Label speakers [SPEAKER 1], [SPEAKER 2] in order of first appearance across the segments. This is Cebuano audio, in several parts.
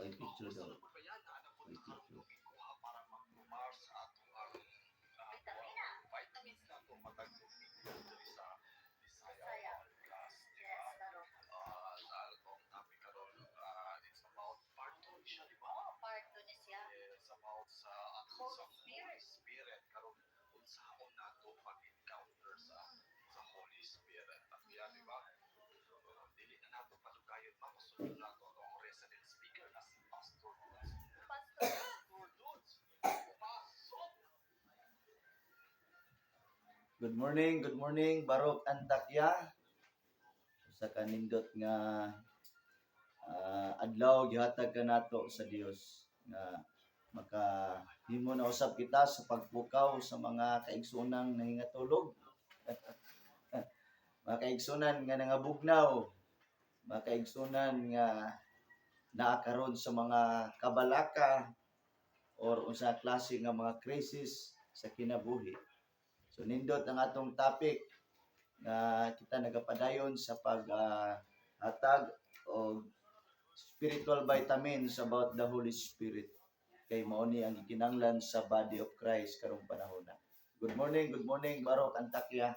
[SPEAKER 1] By picture daw. By picture.
[SPEAKER 2] Para magkumar sa ato ang vitamins na ito matag Domingo diri sa Bisaya Podcast, di ba?
[SPEAKER 3] Yes, Barok.
[SPEAKER 2] Sa atong topic karon, it's about part 2 siya, di ba?
[SPEAKER 3] Oh, part 2 ni siya.
[SPEAKER 2] It's about sa ato
[SPEAKER 3] Holy
[SPEAKER 2] sa
[SPEAKER 3] Spirit.
[SPEAKER 2] Holy Spirit karon, unsaon nato pag-encounter sa Holy Spirit. At yan, di ba? Dili na nato padugayon, mapasundon nato ang resident speaker na si Pastor Dudes.
[SPEAKER 3] Pastor.
[SPEAKER 2] Pastor Dudes, pasok!
[SPEAKER 1] Good morning, Barok Antakya. Usa ka nindot nga adlaw gihatag kanato sa Dios nga makahimo na usab kita sa pagpukaw sa mga kaigsoonang nahingatulog, mga kaigsunan nga nangabugnaw, mga kaigsunan nga naa karon sa mga kabalaka or unsa klase nga mga krisis sa kinabuhi. So nindot ang atong topic nga kita nagapadayon sa pag hatag og spiritual vitamins about the Holy Spirit kay mao ni ang gikinahanglan sa body of Christ karong panahon na. Good morning, Barok Antakya.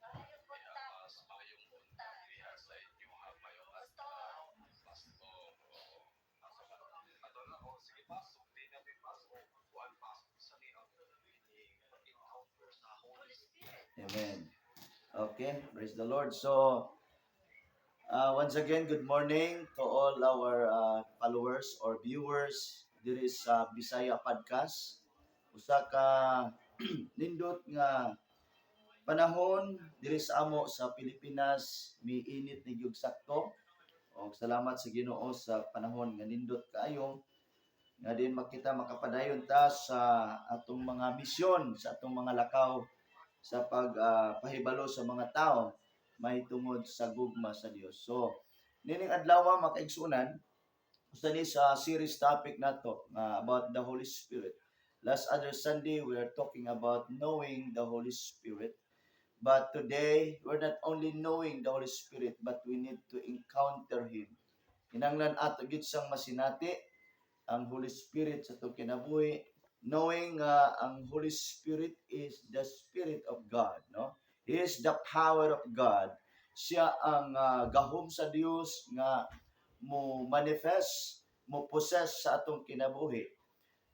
[SPEAKER 3] Maayong buntag.
[SPEAKER 2] Mas maayong buntag diha sa inyo ha, maayong adlaw, Pastor. Oo. Asa ba? Ato na, oh, sige, pasok di na may pasok. Kuan, pasok sa ni ang ining pag-encounter sa Holy
[SPEAKER 3] Holy Spirit.
[SPEAKER 1] Amen. Okay, praise the Lord. So, once again, good morning to all our followers or viewers diri sa Bisaya Podcast. Usa ka nindot nga panahon diri sa amo sa Pilipinas, miinit ni gyud sakto. Og salamat sa Ginoo sa panahon nga nindot kaayo nga din makita makapadayon ta sa atong mga misyon, sa atong mga lakaw sa pag pahibalo sa mga tao mahitungod sa gugma sa Dios. So, nining adlaw, mga kaigsunan, usa ni sa series topic nato nga about the Holy Spirit. Last other Sunday we are talking about knowing the Holy Spirit. But today, we're not only knowing the Holy Spirit, but we need to encounter Him. Kinanglan ato gyud siyang masinati ang Holy Spirit sa atong kinabuhi, knowing nga ang Holy Spirit is the Spirit of God, no? He is the power of God. Siya ang gahom sa Dios nga mo manifest, mo possess sa atong kinabuhi.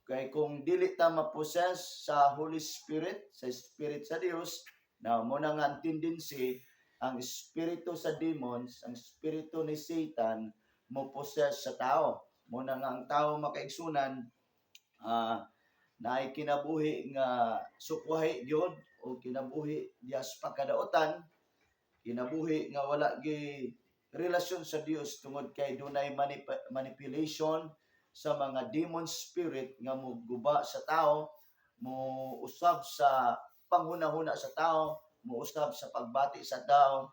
[SPEAKER 1] Kay kung dili ta ma-possess sa Holy Spirit, sa Spirit sa Dios, now mo na nga ang tendency, ang espiritu sa demons, ang espiritu ni Satan mo possess sa tao. Mo na nga ang tao, makaigsunan, naay kinabuhi nga sukwahi gyud o kinabuhi diya sa pagkadaotan, kinabuhi nga wala gi relasyon sa Dios tungod kay dunay manipulation sa mga demon spirit nga moguba sa tao, mo usab sa panghunahuna sa tao, mo usab sa pagbati sa tao,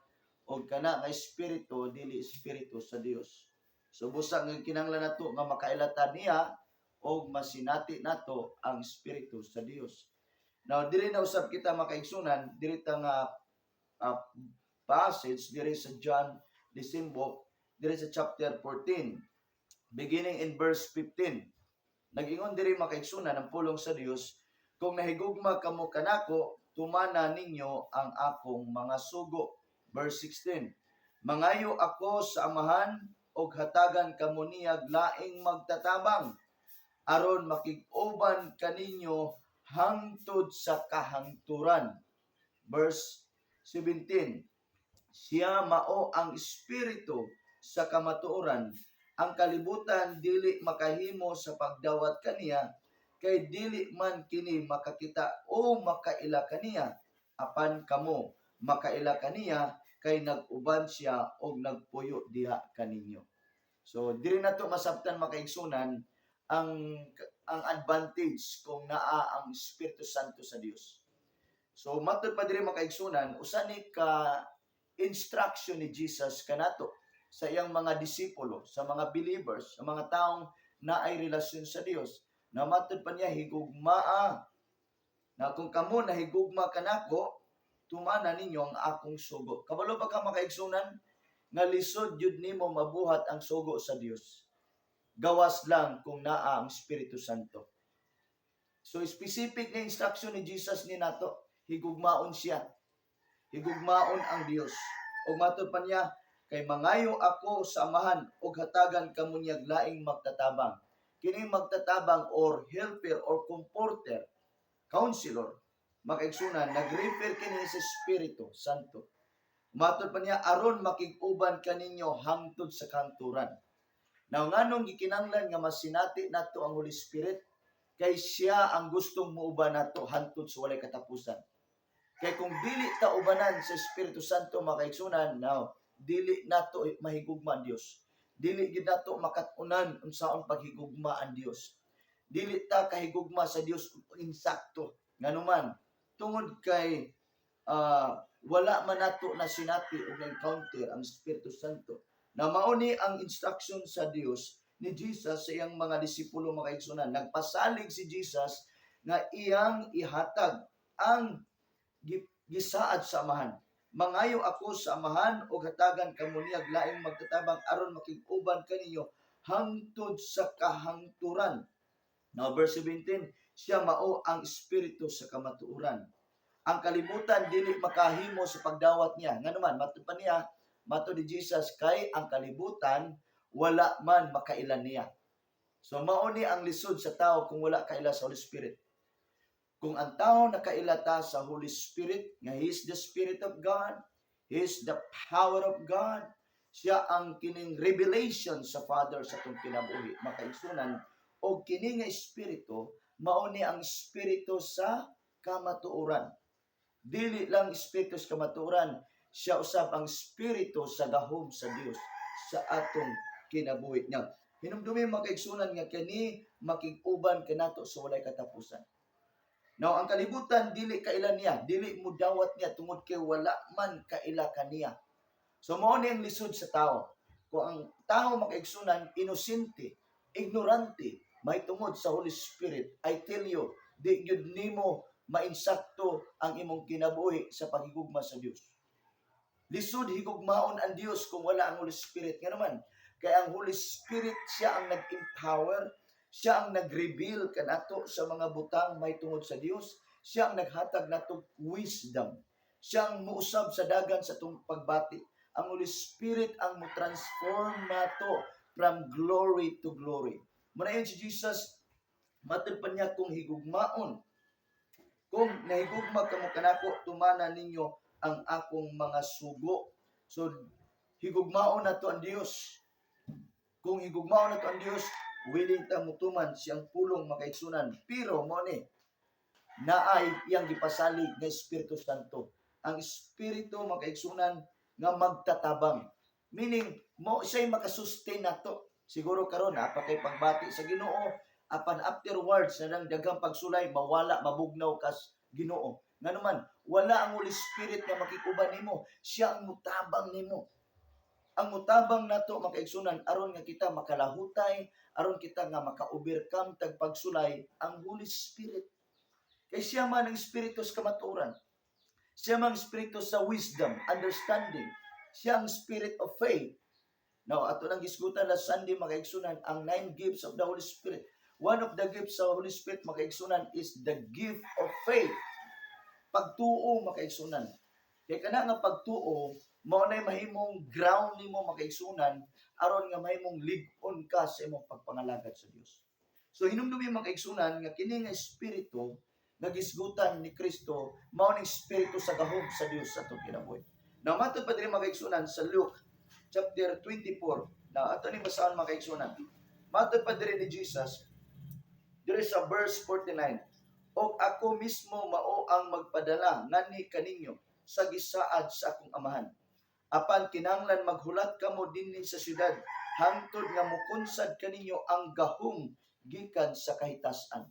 [SPEAKER 1] og kana nga espiritu dili espiritu sa Dios. So busa nga kinahanglan nato nga makailatan niya og masinati nato ang espiritu sa Dios. Now diri na usab kita, makaigsunan, diri ta nga passage diri sa John December, diri sa chapter 14 beginning in verse 15. Nagingon diri, makaigsunan, ang pulong sa Dios, "Kung nahigugma kamo kanako, tumana ninyo ang akong mga sugo." Verse 16. "Mangayo ako sa Amahan og hatagan kamo niyag laing magtatabang aron makig-uban kaninyo hangtod sa kahangturan." Verse 17. "Siya mao ang Espiritu sa kamatuoran. Ang kalibutan dili makahimo sa pagdawat kaniya kay dili man kini makakita o makaila kaniya. Apan kamo makaila kaniya kay nag-uban siya og nagpuyo diha kaninyo." So diri nato masabtan, makaigsunan, ang advantage kung naa ang Espiritu Santo sa Dios. So matud pa diri, makaigsunan, usa ni ka instruction ni Jesus kanato sa iyang mga disipulo, sa mga believers, sa mga taong naay relasyon sa Dios. Na matud pa niya, higugmaa. Na kung kamo nahigugma kanako, tumana ninyo ang akong sugo. Kabalo ba ka, makaigsunan, nga lisod yun nimo mabuhat ang sugo sa Dios? Gawas lang kung naa ang Espiritu Santo. So specific na instruction ni Jesus ni nato, higugmaon siya. Higugmaon ang Dios. Ug matud pa niya, kay mangayo ako sa Amahan ug hatagan kamo niyag laing magtatabang. Kining magtatabang or helper or comforter, counselor, makaigsunan, nag-refer kini sa Espiritu Santo. Matod pa niya, aron makig-uban kaninyo hangtod sa kahangturan. Now, nganong gikinanglan nga masinati nato ang Holy Spirit? Kay siya ang gustong muuban nato hangtod sa walay katapusan. Kay kung dili ta ubanan sa Espiritu Santo, makaigsunan, now, dili nato mahigugma ang Dios. Dili gid nato makat-unan unsaon paghigugma ang Dios. Dili ta kahigugma sa Dios insakto. Nganuman, tungod kay wala man nato na sinati o na-encounter ang Espiritu Santo. Na mao ni ang instruction sa Dios ni Jesus sa iyang mga disipulo, makaigsunan. Nagpasalig si Jesus nga iyang ihatag ang gisaad sa Amahan. Mangayo ako sa Amahan ug hatagan kamo niyag laing magtatabang aron makig-uban kaninyo hangtod sa kahangturan. Now verse 17, siya mao ang Espiritu sa kamatuoran. Ang kalibutan dili makahimo sa pagdawat niya. Nganuman, matud pa niya, matud ni Jesus, kay ang kalibutan wala man makaila niya. So mao ni ang lisod sa tao kung wala kaila sa Holy Spirit. Kung ang tao nakaila ta sa Holy Spirit, nga He is the Spirit of God, He is the power of God, siya ang kining revelation sa Father sa atong kinabuhi, makaigsunan, o kini nga Espiritu, mao ni ang Espiritu sa kamatuoran. Dili lang Espiritu sa kamatuoran, siya usab ang Espiritu sa gahom sa Dios sa atong kinabuhi niya. Hinumdumi, makaigsunan, nga kani makig-uban kanato sa walay katapusan. Now, ang kalibutan dili kaila niya, dili mo dawat niya tungod kay wala man kaila kaniya. So mao ni ang lisod sa tao. Kung ang tao, makaigsunan, inosente, ignorante, may tungod sa Holy Spirit, I tell you, di gyud nimo mainsakto ang imong kinabuhi sa paghigugma sa Dios. Lisod higugmaon ang Dios kung wala ang Holy Spirit. Nga naman, kay ang Holy Spirit, siya ang nag-empower, siya ang nag-reveal kanato sa mga butang may tungod sa Dios, siya ang naghatag nato wisdom. Siya ang muusab sa dagan sa atong pagbati. Ang Holy Spirit ang mo-transform nato from glory to glory. Muna yun si Jesus, matud pa niya, kung higugmaon, kung nahigugma kamo kanako, tumana ninyo ang akong mga sugo. So, higugmaon nato ang Dios. Kung higugmaon nato ang Dios, willing ta mutuman siyang pulong, makaigsunan. Pero mo ni naay iyang gipasalig nga Espiritu Santo. Ang Espiritu, makaigsunan, nga magtatabang. Meaning, mo siya'y makasustain nato. Siguro karon apa kay pagbati sa Ginoo, apan afterwards na lang daghang pagsulay, mawala, mabugnaw kas Ginoo. Nganuman, wala ang Holy Spirit nga makikuban nimo. Siya ang mutabang nimo. Ang mutabang nato, makaigsunan, aron nga kita makalahutay, aron kita nga maka-overcome tag pagsulay, ang Holy Spirit. Kay siya man ang Espiritu sa kamatuoran. Siya man ang Espiritu sa wisdom, understanding. Siya ang Spirit of faith. Now, ato nang gisgutan last Sunday, makaigsunan, ang nine gifts of the Holy Spirit. One of the gifts sa Holy Spirit, makaigsunan, is the gift of faith. Pagtuo, makaigsunan. Kay kana nga pagtuo, mao nay mahimong ground nimo, makaigsunan, aron nga mahimong lig-on ka sa imong pagpangalagad sa Dios. So hinumdumi, makaigsunan, nga kini nga espiritu nga gisgutan ni Kristo mao ning espiritu sa gahom sa Dios sa atong kinabuhi. Now matod pa diri, makaigsunan, sa Luke chapter 24. Now ato ning basahon, makaigsunan. Matod pa diri ni Jesus diri sa verse 49. Og ako mismo mao ang magpadala ngani kaninyo sa gisaad sa akong Amahan. Apan kinahanglan maghulat kamo dinhi sa syudad hangtod nga mukunsad kaninyo ang gahom gikan sa kahitasan.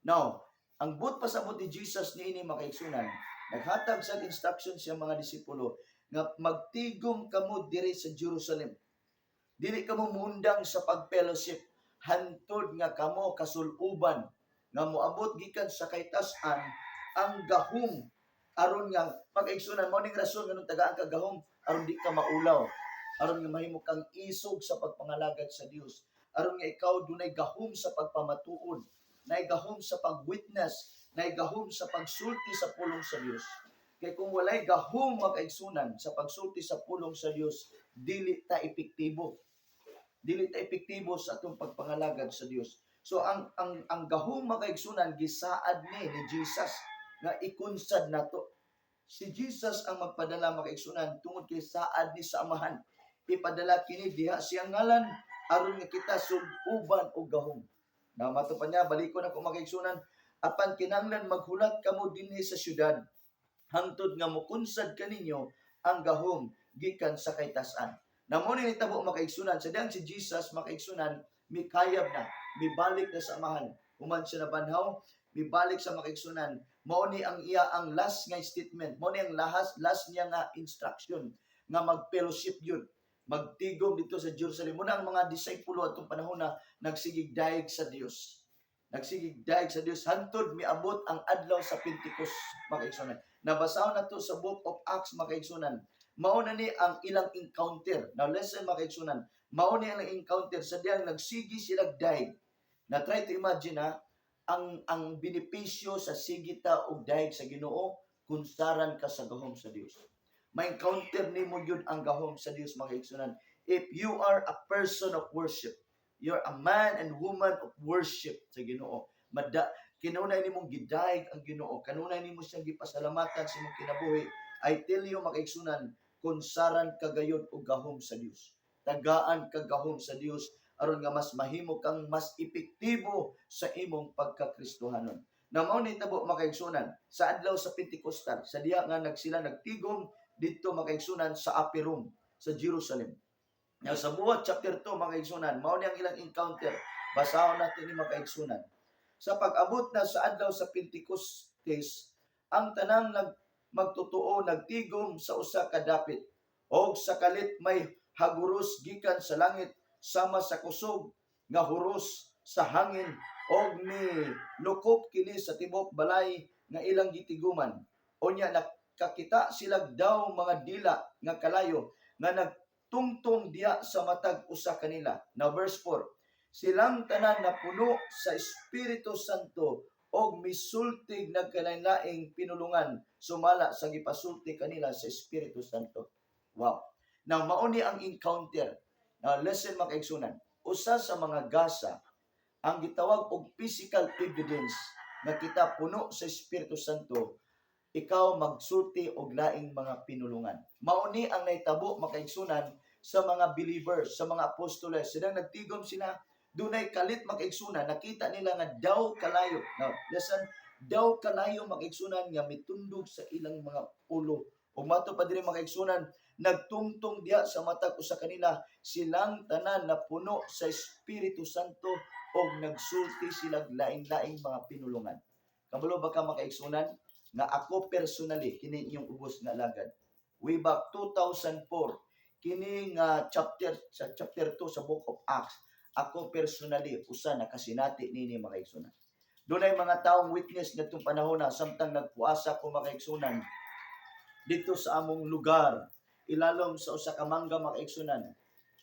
[SPEAKER 1] Now, ang buot pasabot ni Jesus niini, makaigsunan, naghatag sa instruction siya mga disipulo nga magtigom kamo diri sa Jerusalem. Dili kamo muundang sa pag-fellowship hantod nga kamo kasuluban nga moabot gikan sa kahitasan ang gahom aron nga pag-igsunan. Mao ning rason nganong tagaan ka gahom, aron di ka maulaw, aron nga mahimo kang isog sa pagpangalagad sa Dios, Aron nga ikaw dunay gahom sa pagpamatuod, nay gahom sa pag-witness, nay gahom sa pagsulti sa pulong sa Dios. Kay kung walay gahom, mga kaigsunan, sa pagsulti sa pulong sa Dios, dili ta epektibo. Dili ta epektibo sa atong pagpangalagad sa Dios. So ang gahom, mga kaigsunan, gisaad ni Jesus nga ikunsad nato. Si Jesus ang magpadala, mga kaigsunan, tungod kay saad ni sa Amahan. Ipadala kini diha siyang ngalan aron nga kita sububan og gahom. Na mato pa niya, balikon ako, mga kaigsunan, "Apan kinahanglan maghulat kamo dinhi sa syudad hangtod nga mukunsad kaninyo ang gahom gikan sa kaitasan." Na mao ni nitabo, mga kaigsunan, sa diyang si Jesus, mga kaigsunan, mikayab na, mibalik na sa Amahan. Human siya nabanhaw, mibalik sa mga kaigsunan. Mao ni ang iya ang last nga statement, mao ni ang last niya nga instruction nga mag-fellowship yun, magtigom dito sa Jerusalem. Muna ang mga disipulo atong panahon na nagsigig dayeg sa Dios. Nagsigig dayeg sa Dios hantod miabot ang adlaw sa Pentecost, mga kaigsunan. Nabasahon na to sa Book of Acts, mga kaigsunan. Mao na ni ang ilang encounter. Now listen, mga kaigsunan. Mao ni ang encounter sa diyang nagsigi sila dayeg. Na try to imagine ha, ang benepisyo sa sigita og dayeg sa Ginoo, kunsaran ka sa gahom sa Dios. Ma-encounter nimo yun ang gahom sa Dios, mga kaigsunan. If you are a person of worship, you're a man and woman of worship sa Ginoo. Mada kinunay nimong gidayeg ang Ginoo, kanunay nimo siyang gipasalamatan sa imong kinabuhi. I tell you, mga kaigsunan, kunsaran ka gayod og gahom sa Dios. Tagaan ka gahom sa Dios aron nga mas mahimo kang mas epektibo sa imong pagkakristohanon. Na mao ni tabo, mga kaigsunan, sa adlaw sa Pentecostal, sa diha nga nagsila nagtigom didto, mga kaigsunan, sa upper room sa Jerusalem. Now, sa Buhat chapter 2, mga kaigsunan, mao ni ang ilang encounter. Basahon natin ni, mga kaigsunan. Sa pag-abot na sa adlaw sa Pentecostes, ang tanang magtotoo nagtigom sa usa ka dapit. Og sa kalit may haguros gikan sa langit sama sa kusog nga huros sa hangin og ni lukop kini sa tibok balay nga ilang gitiguman. Unya nakakita sila daw mga dila nga kalayo nga nagtungtong diya sa matag usa kanila. Now verse 4. Silang tanan napuno sa Espiritu Santo og misultig nagkalain-laing pinulungan sumala sa gipasulti kanila sa Espiritu Santo. Wow. Now mao ni ang encounter. Now listen, mga kaigsunan. Usa sa mga gasa ang gitawag og physical evidence nga kita puno sa Espiritu Santo, ikaw magsulti og laing mga pinulungan. Mao ni ang nahitabo, mga kaigsunan, sa mga believers, sa mga apostoles. Silang nagtigom sila, dunay kalit, mga kaigsunan, nakita nila nga daw kalayo. Now, listen, daw kalayo, mga kaigsunan, nga mitundog sa ilang mga ulo. Ug mato pa diri, mga kaigsunan, nagtungtong diya sa matag usa kanila, silang tanan na puno sa Espiritu Santo og nagsulti sila laing-laing mga pinulungan. Kabalo ba ka, mga kaigsunan, nga ako personally, kini inyong ubos nga alagad. Way back 2004, kini nga chapter sa chapter 2 sa Book of Acts, ako personally usa nakasinati nini, mga kaigsunan. Dunay mga taong witness ngadtong panahon na samtang nagpuasa ko, mga kaigsunan, dito sa among lugar, ilalom sa usa ka mangga, mga kaigsunan.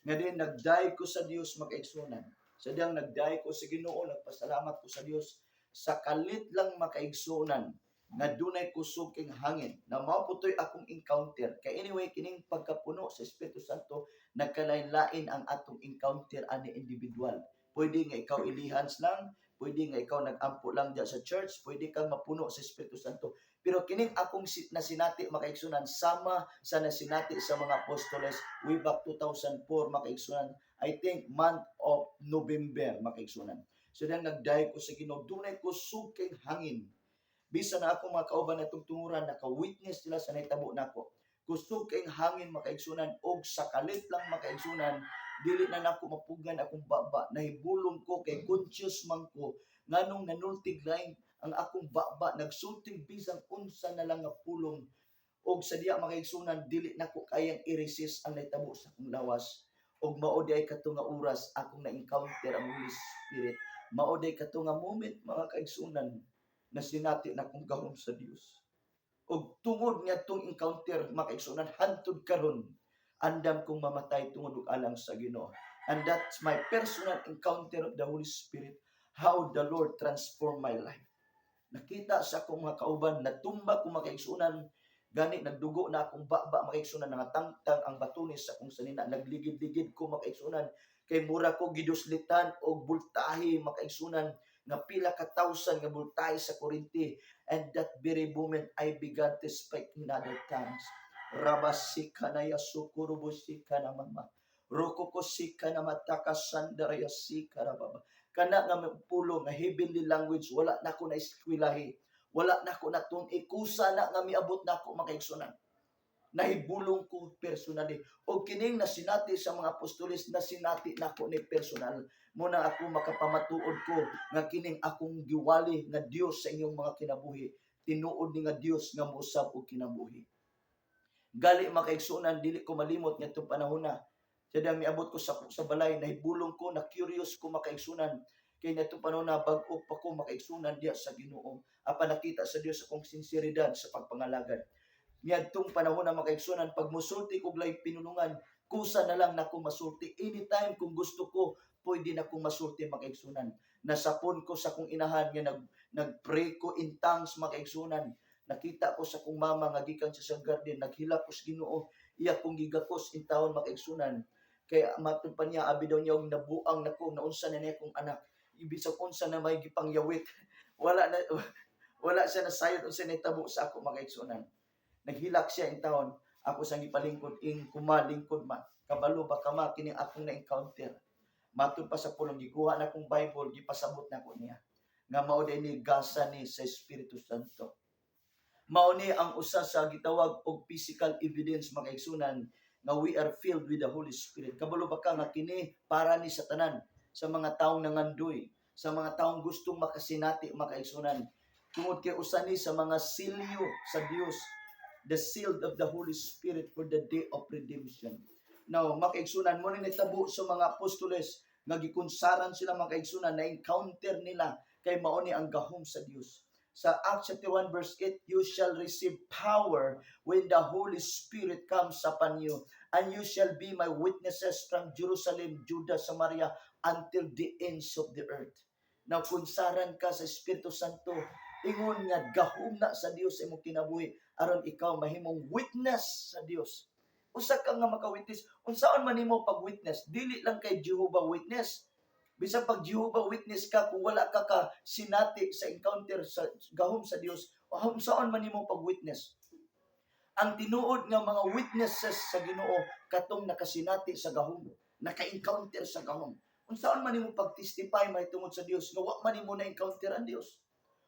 [SPEAKER 1] Nga din nagdayeg ko sa Dios, mga kaigsunan. Sa diyang nagdayeg ko sa Ginoo, nagpasalamat ko sa Dios, sa kalit lang, mga kaigsunan, nga dunay kusog king hangin na mao putoy akong encounter. Kay anyway, kining pagkapuno sa Espiritu Santo, nagkalain-lain ang atong encounter ani individual. Pwede nga ikaw ilihans lang, pwede nga ikaw nagampo lang diya sa church, pwede kang mapuno sa Espiritu Santo. Pero kining akong nasinati, mga kaigsunan, sama sa nasinati sa mga apostoles way back 2004, mga kaigsunan, I think month of November, mga kaigsunan. So dahil nagdayeg ko sa Ginoo, dunay kusog kay hangin. Bisan na ako mga kauban na tunguran, naka-witness sila sa nahitabo nako. Kusog kay hangin, mga kaigsunan, og sa kalit lang, mga kaigsunan, dili na nako mapugan akong baba. Nahibulong ko kay conscious man ko nganong nanultig lain ang akong baba, nagsulting bisan unsa na lang nga pulong. Og sa diya, mga kaigsunan, dili nako kayang i-resist ang nahitabo sa akong lawas. Og mao di ay kato nga oras akong na-encounter ang Holy Spirit. Mao di kato nga moment, mga kaigsunan, na sinati na akong gahom sa Dios. Og tungod nga tong encounter, mga kaigsunan, hantod karon andam kong mamatay tungod og alang sa Ginoo. And that's my personal encounter of the Holy Spirit, how the Lord transformed my life. Nakita sa akong mga kauban, natumba ko, mga kaigsunan, gani nagdugo na akong baba, mga kaigsunan, nangatangtang ang batunis sa akong sanina, nagligid-ligid ko, mga kaigsunan, kay mura ko giduslitan og bultahe, mga kaigsunan, nga pila ka thousand nga bultahe sa kuryente. And that very moment, I began to speak in other tongues. Rabasika na yasukurubusika na mama. Rokokosika na mataka sandaraya sika rababa. Kana nga pulong nga heavenly language, wala na ko na eskwilahi. Wala na ko natun-i. Kusa na nga miabot na ako, mga kaigsunan. Nahibulong ko personally. O kining nasinati sa mga apostoles, nasinati nako ni personal. Muna ako makapamatuod ko nga kining akong giwali nga Dios sa inyong mga kinabuhi. Tinuod ni nga Dios nga mousab og kinabuhi. Gali, mga kaigsunan, dili ko malimot ngadtong panahon na. Sada miabot ko sa balay, nahibulong ko, na curious ko, mga kaigsunan. Kay ngadtong panahon na bag-o pa ko, mga kaigsunan, diya sa Ginoo. Apan nakita sa Dios akong sinseridad sa pagpangalagad. Niadtong panahon na, mga kaigsunan, pag musulti ko lay pinulungan, kusa na lang nako masulti. Anytime kung gusto ko, pwede na kong masulti, mga kaigsunan. Nasapon ko sa akong inahan nga nag-pray ko in tongues, mga kaigsunan. Nakita ko sa akong mama nga gikan siya sa garden, naghilak ko sa Ginoo, iya kong gigakos in taon, mga kaigsunan. Kaya matod pa niya, abi daw niya og nabuang nako, naunsa na niya akong anak. Ibig unsa na may gipangyawit. Wala na wala siya nasayod unsa nahitabo sa ako, mga kaigsunan. Naghilak siya in taon. Ako sang gipalingkod ing kumalingkod ma. Kabalo ba ka ma kini akong na-encounter? Matod pa sa pulong, gikuha na akong Bible, gipasabot na ko niya. Nga mao ni gasa ni sa Espiritu Santo. Mao ni ang usa sa gitawag og physical evidence, mga kaigsunan, nga we are filled with the Holy Spirit. Kabalo ba ka nga kini para ni sa tanan, sa mga taong nangandoy, sa mga taong gustong makasinati, mga kaigsunan? Tungod kay usa ni sa mga selyo sa Dios, the seal of the Holy Spirit for the day of redemption. Now, mga kaigsunan, mo ni nitabo sa mga apostoles nga gikunsaran sila, mga kaigsunan, na encounter nila kay mao ni ang gahom sa Dios. Sa Acts chapter 1 verse 8, "You shall receive power when the Holy Spirit comes upon you, and you shall be my witnesses from Jerusalem, Judah, Samaria, until the ends of the earth." Now, kunsaran ka sa Espiritu Santo, ingon nga gahom na sa Dios sa imong kinabuhi aron ikaw mahimong witness sa Dios. Usa ka nga maka-witness, unsaon man nimo pag-witness? Dili lang kay Jehovah Witness. Bisan pag Jehovah Witness ka, kung wala ka ka sinati sa encounter sa gahom sa Dios, unsaon man nimo pag-witness? Ang tinuod nga mga witnesses sa Ginoo katong nakasinati sa gahom, naka-encounter sa gahom. Unsaon man nimo pag-testify mahitungod sa Dios nga wa man nimo na encounter ang Dios?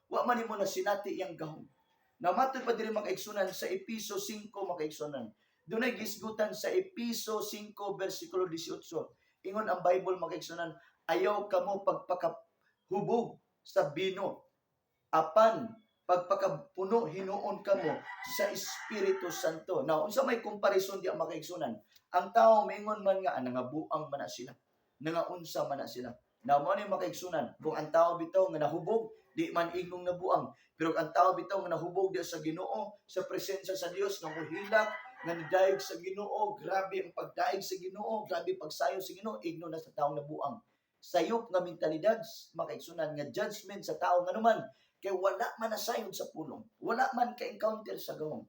[SPEAKER 1] Wa man nimo na sinati iyang gahom. Na matod pa diri, mga kaigsunan, sa Epeso 5, mga kaigsunan. Dunay gisgutan sa Epeso 5 versikulo 18. Ingon ang Bible, mga kaigsunan, "Ayaw kamo pagpakahubog sa bino, apan pagpakapuno hinuon kamo sa Espiritu Santo." Now, unsa may comparison di, mga kaigsunan? Ang tao maingon man nga, ah, nangabuang man na sila. Nangaunsa man na sila. Now, mo ni, mga kaigsunan, kung ang tao bitaw nga nahubog, di man ingong nabuang. Pero ang tao bitaw nga nahubog di sa Ginoo, sa presensya sa Dios, nga mohilak, nga nidayeg sa Ginoo, grabe ang pagdaig sa Ginoo, grabe pagsayo sa Ginoo, igno na sa taong nabuang. Sayop nga mentalidad, mga kaigsunan, nga judgment sa tao nga naman, kay wala man nasayod sa pulong, wala man ka-encounter sa gahom.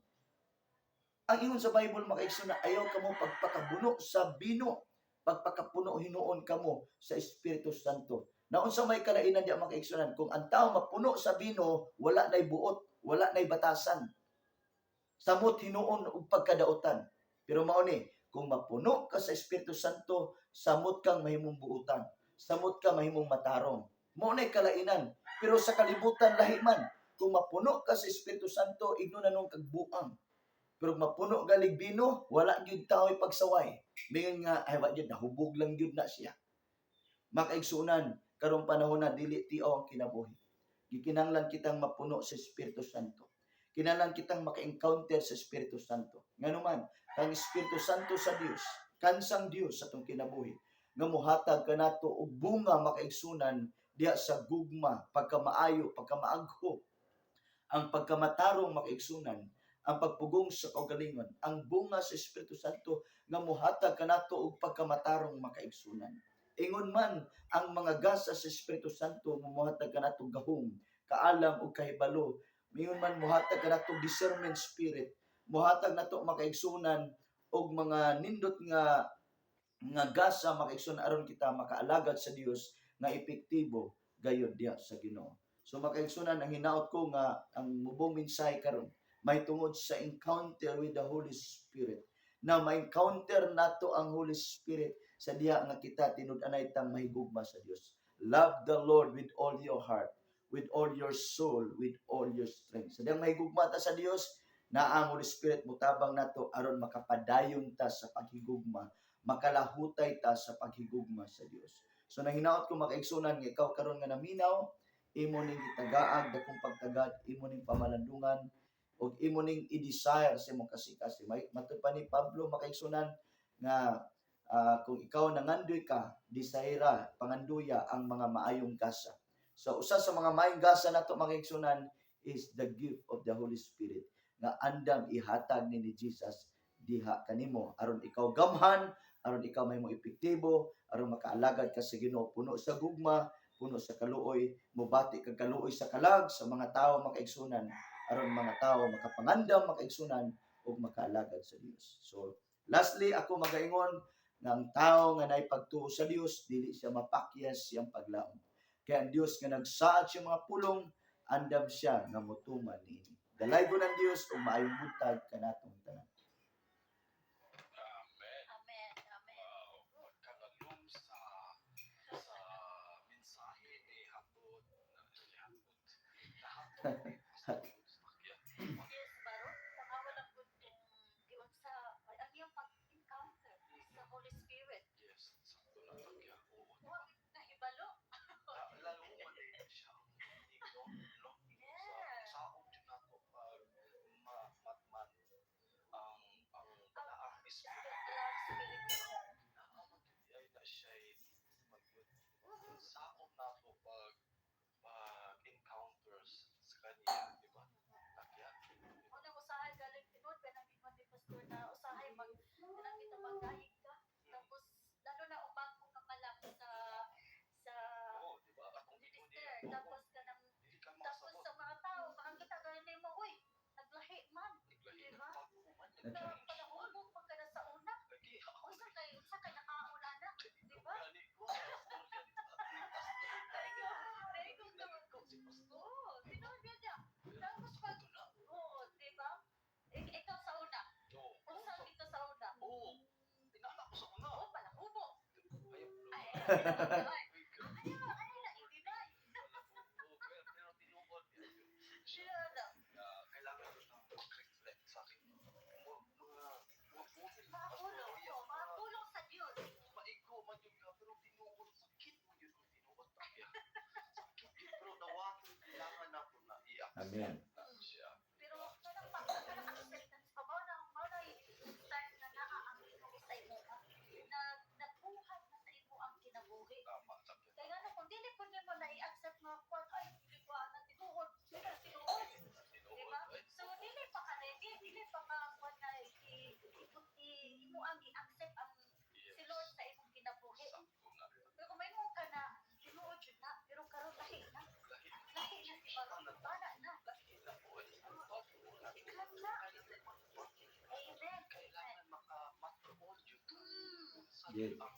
[SPEAKER 1] Ang ingon sa Bible, mga kaigsunan, "Ayaw kamo pagpakabuno sa bino, pagpakapuno hinuon kamo sa Espiritu Santo." Na unsa may kalainan di, mga kaigsunan? Kung ang tao mapuno sa bino, wala na'y buot, wala na'y batasan. Samot hinuon og pagkadautan. Pero mao ni, kung mapuno ka sa Espiritu Santo, samot kang mahimong buutan. Samot ka mahimong matarong. Mao na'y kalainan. Pero sa kalibutan lahi man. Kung mapuno ka sa Espiritu Santo, igno na nung kagbuang. Pero kung mapuno galig bino, wala gyud tao pagsaway. Mingon nga, ay wa gyud, nahubog lang gyud na siya. Mga kaigsunan, karong panahon na dili tiaw ang kinabuhi. Gikinahanglan kitang mapuno sa Espiritu Santo. Kinahanglan kitang maka-encounter sa Espiritu Santo. Nganuman, ang Espiritu Santo sa Dios, kansang Dios sa atong kinabuhi, nga mohatag kanato og bunga, mga kaigsunan, diha sa gugma, pagkamaayo, pagkamaagho, ang pagkamatarong, mga kaigsunan, Ang pagpugong sa kaugalingon, ang bunga sa Espiritu Santo nga muhatag kanato og pagkamatarong, makaigsunan. Ingon man ang mga gasa sa Espiritu Santo muhatag kanato gahom, kaalam ug kahibalo. Ingon man muhatag kanato discernment spirit, muhatag nato, makaigsunan, og mga nindot nga nga gasa, makaigsunan, aron kita makaalagad sa Dios nga epektibo gayud diha sa Ginoo. So makaigsunan, ang hinaot ko nga ang mubong mensahe karon may tungod sa encounter with the Holy Spirit. Na ma-encounter nato ang Holy Spirit sa diha nga kita tinud-anay tang mahigugma sa Dios. Love the Lord with all your heart, with all your soul, with all your strength. Sa dihang mahigugma ta sa Dios, na ang Holy Spirit mutabang nato aron makapadayon ta sa paghigugma, makalahutay ta sa paghigugma sa Dios. So nahinaot ko, makaigsunan, nga ikaw karon nga naminaw, imo ning gitagaag dakong pagtagad, imo ning pamalandungan ug imo ning i-desire sa imong kasing-kasing. May matud pa ni Pablo, makaigsunan, nga kung ikaw nangandoy ka, desire, panganduya ang mga maayong gasa. So usa sa mga maayong gasa nato, makaigsunan, is the gift of the Holy Spirit nga andam ihatag ni Jesus diha kanimo aron ikaw gamhan, aron ikaw mahimo epektibo, aron makaalagad ka sa Ginoo puno sa gugma, puno sa kaluoy, mobati kag kaluoy sa kalag sa mga tawo, makaigsunan, aron mga tawo makapangandam, makaigsunan, ug makaalagad sa Dios. So lastly, ako magaingon nga ang tao nga naay pagtuo sa Dios, dili siya mapakyas siyang paglaom. Kay ang Dios nga nagsaad siya mga pulong, andam siya nga motuman niini. Dalaygon ang Dios ug maayong buntag kanatong tanan.
[SPEAKER 2] Amen.
[SPEAKER 3] Amen. Amen.
[SPEAKER 2] Wow, pagkangalom sa mensahe ni Hatod na ni Hatod na Hatod ni Pastor Pakya.
[SPEAKER 3] Yes, Baro. Pangawa lang gud kung giunsa ang iyong pag-encounter sa Holy Spirit.
[SPEAKER 2] Yes, sakto na, Pakya. Oo, di
[SPEAKER 3] Wa
[SPEAKER 2] ba?
[SPEAKER 3] nahibalo.
[SPEAKER 2] Ah, lalo man eh siya ang unique, no? No? Sa saon jud nato pag matman ang balaang espiritu.
[SPEAKER 3] Balaang Espiritu.
[SPEAKER 2] Naa man gyud ay na siya'y magyud saon nato pag encounters sa kanya, di ba? Takya.
[SPEAKER 3] Unang usahay galing tinuod pa nang ingon ni Pastor na usahay mag kanang kita magdayeg ka. Tapos lalo na ubago ka pa lang sa
[SPEAKER 2] Oo, di ba? Akong ingon
[SPEAKER 3] minister.
[SPEAKER 2] niya, oo,
[SPEAKER 3] Tapos kanang
[SPEAKER 2] dili ka
[SPEAKER 3] tapos
[SPEAKER 2] makasabot.
[SPEAKER 3] sa mga tao makakita gani mo, uy, naglahi man.
[SPEAKER 2] Naglahi,
[SPEAKER 3] Di ba?
[SPEAKER 2] nagbago man,
[SPEAKER 3] Na
[SPEAKER 2] nag-change.
[SPEAKER 3] palahubog pa ka na sa una.
[SPEAKER 2] Lagi, ako
[SPEAKER 3] Unsa kay nakauna na, di ba?
[SPEAKER 2] gani ko, pastor yan, di ba?
[SPEAKER 3] Daigo, daigo ka.
[SPEAKER 2] Ikaw si pastor.
[SPEAKER 3] Oo, tinuod yun niya. Tapos pag,
[SPEAKER 2] Ito na.
[SPEAKER 3] oo, di ba? Ikaw sa una.
[SPEAKER 2] Oo.
[SPEAKER 3] Unsa dito sa una?
[SPEAKER 2] Oo. Tinala ko sa una.
[SPEAKER 3] Oo, palahubog.
[SPEAKER 2] Ayaw,
[SPEAKER 3] Ay, ay, ay, ay, ayaw, ayaw na i-deny.
[SPEAKER 2] Oo, pero tinuod yan yun siya.
[SPEAKER 3] Tinuod na.
[SPEAKER 2] Kailangan ko na mag-reflect sa akin. Mga pulong,
[SPEAKER 3] Mga pulong, oo, mga pulong sa Diyos.
[SPEAKER 2] Maigo man yun ka, pero tinuod, sakit mo yun kung tinuod takya. Sakit yun, pero nawato, kailangan na ko na i-accept
[SPEAKER 1] Amen.
[SPEAKER 2] na siya.
[SPEAKER 3] Pero kanang pag kanang acceptance pa mao na start na naa ang Ginoo sa imo na nagbuhat na sa imo ang kinabuhi.
[SPEAKER 2] Tama, sakit.
[SPEAKER 3] Kaya nga kung dili pud nimo na i-accept nga kwan, ay dili ko ana tinuod, dili na tinuod.
[SPEAKER 2] Tinuod,
[SPEAKER 3] Diba?
[SPEAKER 2] ay,
[SPEAKER 3] So dili pa ka ready, dili pa ka kwan na imo ang i-accept ang si Lord sa imong kinabuhi.
[SPEAKER 2] Sakto na.
[SPEAKER 3] Pero kung maingon ka na tinuod jud na, pero karon lahi na.
[SPEAKER 2] Lahi na.
[SPEAKER 3] Lahi na si Baron, bana na.
[SPEAKER 2] Lahi na po. Eh. Bago na.
[SPEAKER 3] Ikat na.
[SPEAKER 2] Kailangan
[SPEAKER 3] Amen.
[SPEAKER 2] Kailangan makamatuod yun.
[SPEAKER 3] Mm.
[SPEAKER 2] Unsa
[SPEAKER 1] Yes.
[SPEAKER 2] ang